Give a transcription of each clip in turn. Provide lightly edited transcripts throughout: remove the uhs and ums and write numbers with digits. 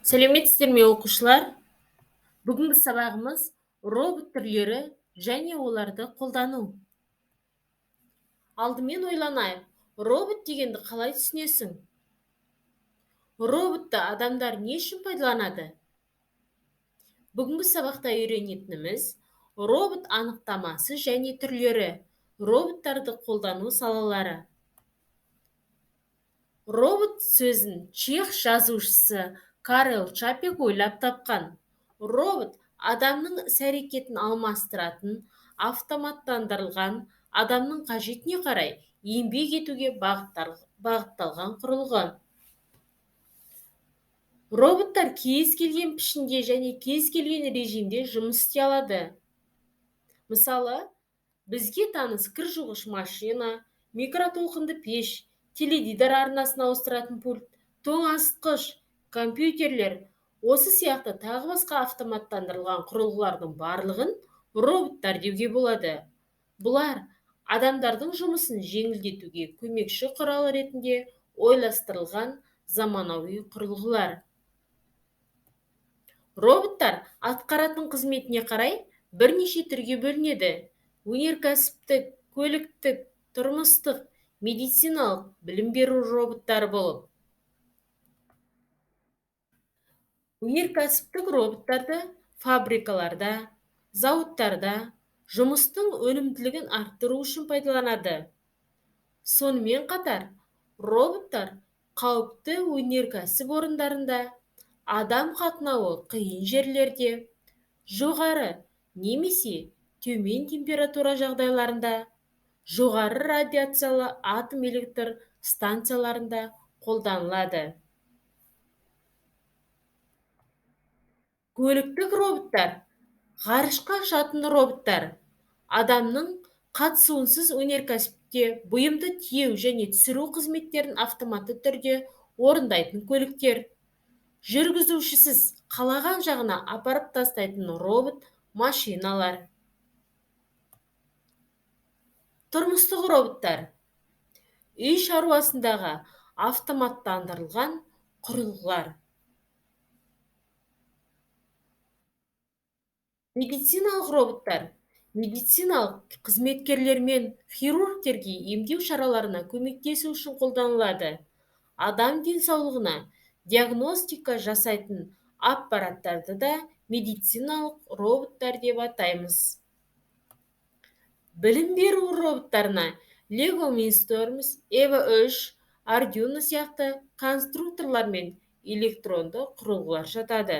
Сәлеметсіздер ме, оқушылар? Бүгінгі сабағымыз робот түрлері және оларды қолдану. Алдымен ойланайық, робот дегенді қалай түсінесің? Роботты адамдар не үшін пайдаланады? Бүгінгі сабақта үйренетініміз робот анықтамасы және түрлері, роботтарды қолдану салалары. Робот сөзін чех жазушысы Карел Чапек ойлап тапқан. Робот адамның іс-әрекетін алмастыратын, автоматтандырылған, адамның қажетіне қарай еңбек етуге бағытталған құрылғы. Роботтар кез келген пішінде және кез келген режимде жұмыс істей алады. Мысалы, бізге таныс кір жуғыш машина, микротолқынды пеш, теледидар арнасын ауыстыратын пульт, тоңазытқыш, компьютерлер, осы сияқты тағы басқа автоматтандырылған құрылғылардың барлығын роботтар деуге болады. Бұлар адамдардың жұмысын жеңілдетуге көмекші құрал ретінде ойластырылған заманауи құрылғылар. Роботтар атқаратын қызметіне қарай бірнеше түрге бөлінеді. Өнеркәсіптік, көліктік, тұрмыстық, медициналық, білім беру роботтары болып. Өнеркәсіптік роботтарды фабрикаларда, зауыттарда жұмыстың өнімділігін арттыру үшін пайдаланады. Сонымен қатар, роботтар қауіпті өнеркәсіп орындарында, адам қатынауы қиын жерлерде, жоғары немесе төмен температура жағдайларында, жоғары радиациялы атом электр станцияларында қолданылады. Көліктік роботтар ғарышқа ұшатын роботтар, адамның қатысуынсыз өнеркәсіпте бұйымды тиеу және түсіру қызметтерін автоматты түрде орындайтын көліктер, жүргізушісіз қалаған жағына апарып тастайтын робот машиналар. Тұрмыстық роботтар үй шаруасындағы автоматтандырылған құрылғылар. Медициналық роботтар медициналық қызметкерлер мен хирургтерге емдеу шараларына көмектесу үшін қолданылады. Адам денсаулығына диагностика жасайтын аппараттарды да медициналық роботтар деп атаймыз. Білім беру роботтарына Lego Mindstorms, EVA 3, Arduino сияқты конструкторлар мен электронды құрылғылар жатады.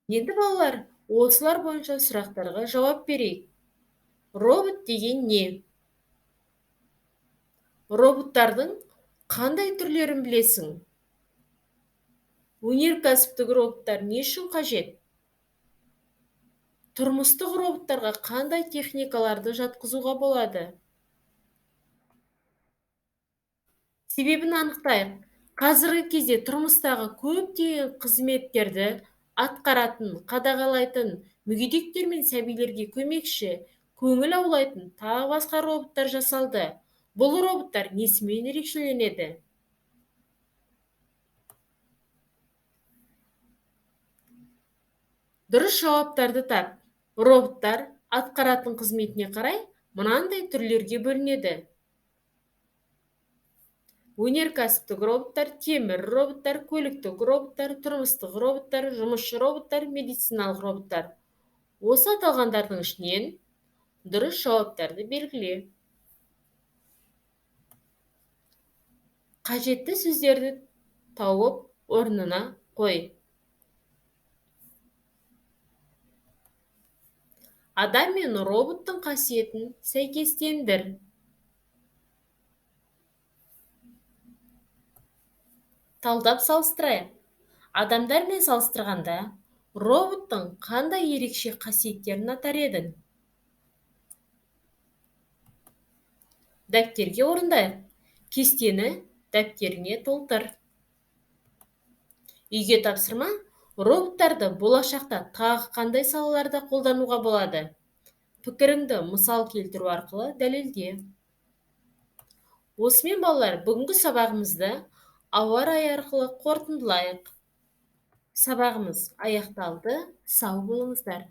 Енді балалар, осылар бойынша сұрақтарға жауап берейік. Робот деген не? Роботтардың қандай түрлерін білесің? Өнеркәсіптік роботтар не үшін қажет? Тұрмыстық роботтарға қандай техникаларды жатқызуға болады? Себебін анықтайық. Қазіргі кезде тұрмыстағы көптеген қызметтерді атқаратын, қадағалайтын, мүгедектер мен сәбилерге көмекші, көңіл аулайтын тағы басқа роботтар жасалды. Бұл роботтар несімен ерекшеленеді? Дұрыс жауаптарды тап. Роботтар атқаратын қызметіне қарай мынандай түрлерге бөлінеді. Өнеркәсіптік роботтар, темір роботтар, көліктік роботтар, тұрмыстық роботтар, жұмысшы роботтар, медициналық роботтар. Осы аталғандардың ішінен дұрыс жауаптарды белгіле. Қажетті сөздерді тауып орнына қой. Адам мен роботтың қасиетін сәйкестендір. Талдап салыстырайық. Адамдармен салыстырғанда роботтың қандай ерекше қасиеттерін атар едің? Дәптерге орындайық. Кестені дәптеріңе толтыр. Үйге тапсырма: роботтарды болашақта тағы қандай салаларда қолдануға болады? Пікіріңді мысал келтіру арқылы дәлелде. Осымен балалар, бүгінгі сабағымызды Ауа райы арқылы қорытындылайық. Сабағымыз аяқталды. Сау болыңыздар.